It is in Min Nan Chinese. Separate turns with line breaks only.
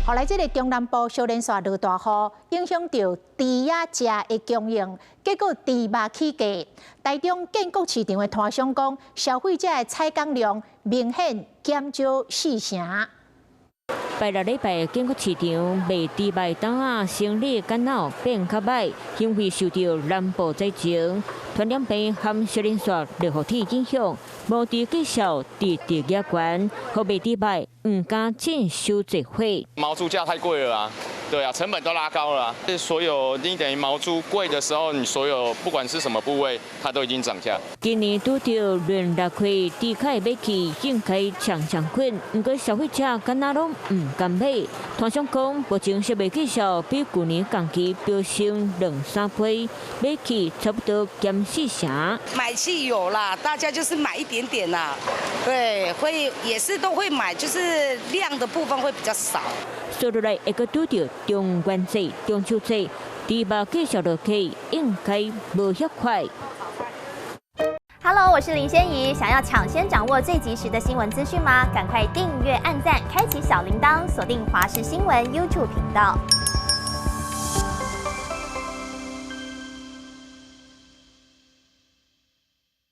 予來這个中南部小連續落大雨，影響著豬仔食的供應，結果豬肉起價。台中建國市場的攤商講，消費者的採購量明顯減少四成。
拜六禮拜建國市場賣豬肉檔仔生理敢若變較䆀，因為受著南部災情、傳染病和小連續落雨天影響，毛豬價數直直也懸，予賣豬肉毋敢進收濟貨。
毛豬價太貴了啊！對啊，成本都拉高了。所有你等於毛豬貴的時候，你所有不管是什麼部位，它都已經漲價。
今年拄著連落開，豬塊買起應該強強滾，毋過消費者敢若攏毋甘買。攤商講，目前設備價數比舊年同期飆升兩三倍，買起差不多減四成。
買氣有啦，大家就是買一點點啦，對，會也是都會買，就是量的部分會比較少。
說落來會閣拄著中元節、中秋節，豬肉繼續落去，應該無遐快。
Hello，我是林仙怡，想要搶先掌握最及時的新聞資訊嗎？趕快訂閱、按讚、開啟小鈴鐺，鎖定華視新聞 YouTube 頻道。